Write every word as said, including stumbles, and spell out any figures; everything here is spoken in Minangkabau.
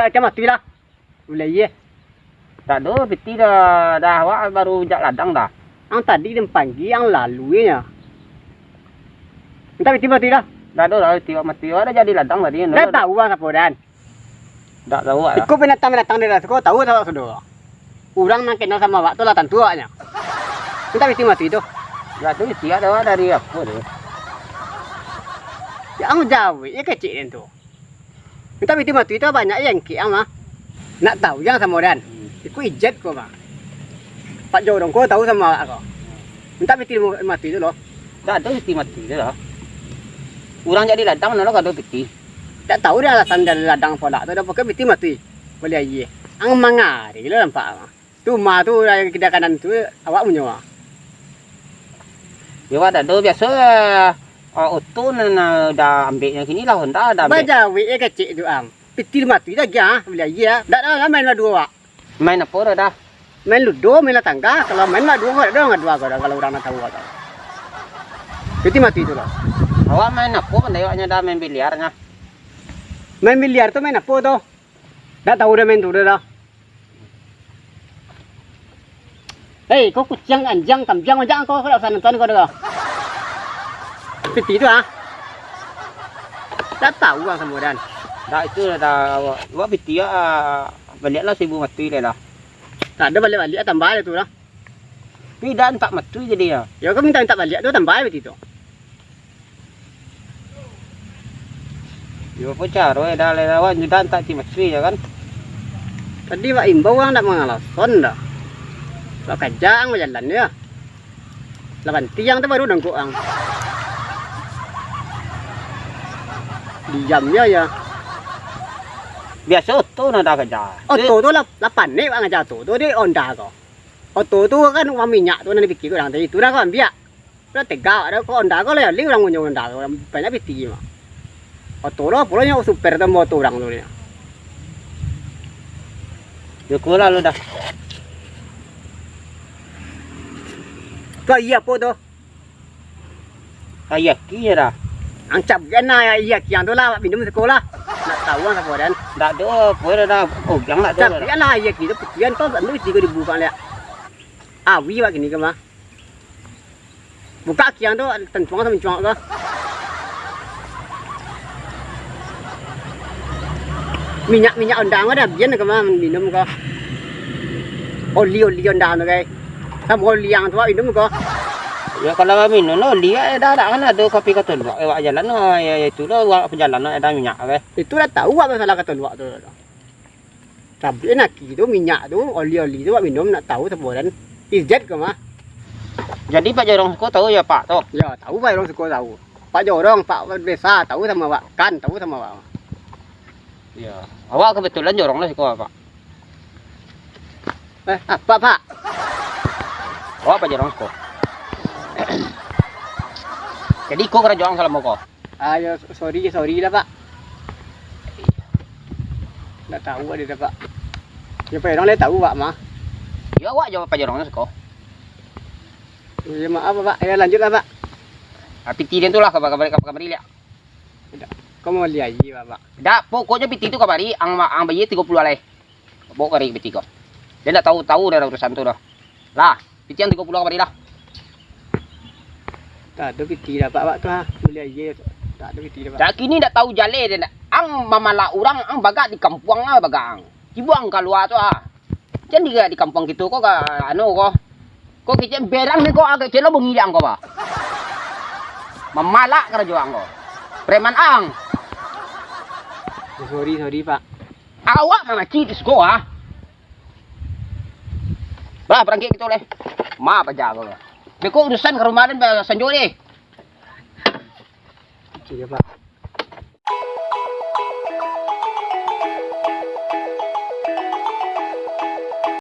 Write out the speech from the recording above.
Macam mati lah. Ulai ye. Tak do, piti dah, dah awak baru jak ladang dah. Ang tadi den panggia, ang lalu nyo. Mintak piti mati dah. Dah do lah, piti awak mati. Awak dah jadi ladang tadi. Dah tahu ang sapo den. Dak tahu awak lah. Iko binatang-binatang di dalam siko tahu awak sudah. Urang nan kenal samo awak tu lah tantu awaknyo. Mintak piti mati tu. Dak tu piti awak dari apo tu? Ya, ang jawek ye kecek den tu. Mintak piti mati tu banyak ye angkek ang mah. Nak tahu ang samo den. Hmm. Iko ijat ko mah. Pak Jorong ko tahu samo awak ko. Mintak piti mati tu lo. Dak ado piti mati tu lah. Urang jadi ladang mano lo ka ado piti. Dak tahu den alasan dari ladang polak tu, dak pakai piti mati. Bali aia. Ang mangari lo nampak. Tu ma tu, dari kida kanan tu, awak punyo. Yo, awak dak ado, biaso, ah, oto nan, ah, dah ambeknyo kini lah, Honda dah ambek. Bajawek ye kecek tu ang. Piti mati dah gia, bali aia. Dak ado lah main baduo awak. Main apo dah, dah? Main ludo, main lah tangga. Kalau main baduo, dak ado nan dua ko dah, kalau urang nak tahu dah. Piti mati tu lah. Awak main apo pandai awaknyo dah, main biliar nyo? Main biliar tu main apo tu? Dak tahu dah main tu dah, dah. Hei, ko kuciang, anjiang, kambiang, majak ko, ko dak usah nonton ko dah. Piti tu ah. Dak tahu ang samo den. Dak, itu dah, dah, awak, awak piti ah, baliaklah saribu mati lai lah. Dak ado baliak-baliak, tambah je tu lah. Tapi dak, mintak mati jadi yo. Yo, ko mintak-mintak baliak tu, tambah piti tu. Yo, apo caro e, dah lewat, sudah antak ti masui yo kan. Tadi wak imbau, ang dak mangalasan dah. Wak kaja ang bajalan yo. Lah bantiang tu baru nanggok ang. Diam yo, yo. Biaso oto nah dah kaja. Oto tu lah, lah panek wak ngaja oto tu, di Honda ko. Oto tu kan uang minyak tu nan dipikia urang tadi. Itu dah kau ambiak. Dah tegak dah kau Honda kau lah, li urang punyo Honda tu. Banyak piti mah. Oto lo, pulo nyo super tu, moto urang tu nyo. Yo, ko lah lo dah. Kau iya apo tu? Aia aki je dah. Ang cabuik nah aia aki ang tu lah, awak minum siko lah. Nak tahu ang sapo den. Dak ado apo dah, dah. Oh, biang dak ado dah. Cabuik nah aia aki tu, putihan tu, ambil tigo ribu kau lihat. Awi awak kini ko mah. Buka aki ang tu, tencuang tu, mencuang tu. Minyak-minyak Honda ang dah abian ko mah, minum ko. Oli-oli Honda ang tu, guys. Samo oli ang tu, awak minum ko. Yo, kalau minum oli, eh, dah, dah kan ado kopi katoluak, eh, awak jalan, ah, yo, yo, itu lah, awak pajalan, eh, dah minyak, eh. Itu dah tahu awak masalah katoluak tu. Cabuik nah aki tu, minyak tu, oli-oli tu, awak minum, nak tahu sapo den. Ijat ko mah. Jadi Pak Jorong siko tahu yo, Pak, tu? Yo, tahu Pak Jorong siko tahu. Pak Jorong, Pak Desa, tahu samo awak. Kan, tahu samo awak. Yo. Awak kebetulan jorong lah siko, Pak. Eh, apo, Pak? Awak Pak Jorong siko. Jadi, iko karajo ang salamo ko? Ah, yo, sorry, sorry lah, Pak. Dak tahu ado dah, Pak. Yo, Pak Jorong lah tahu, Pak, mah. Yo, awak jo Pak Jorong siko. Yo, maaf, Pak. Yo, lanjut lah, Pak. Ah, piti den tu lah, kabari, kabari, kabari liak. Dak. Kau mau bali aia, Pak? Dak, pokoknyo piti tu kabari, ang, ang bayia tigo puluah lai. Bawa kabari piti ko. Den dak tahu, tahu dah urusan tu dah. Lah, piti ang tigo puluah kabari lah. Dak ado piti dah, Pak, Pak tu, ha. Bali aia, dak ado piti dah, Pak. Dak, kini dak tahu jaleh den. Ang mamalak urang, ang bagak di kampuang ang bagak ang. Tibo ang kalua tu, ah. Jan di, di kampuang kito ko ka, anu ko. Ko kecek berang ni ko, agak celo bunyi ang ko, bah. Mamalak karajo ang ko. Preman ang. Sorry, sorry, Pak. Awak mamaci di siko, ah. Bah, barangkek kito leh. Ma paja ko. Beko urusan ka rumah den, bah, sanjo deh. Iyo, Pak.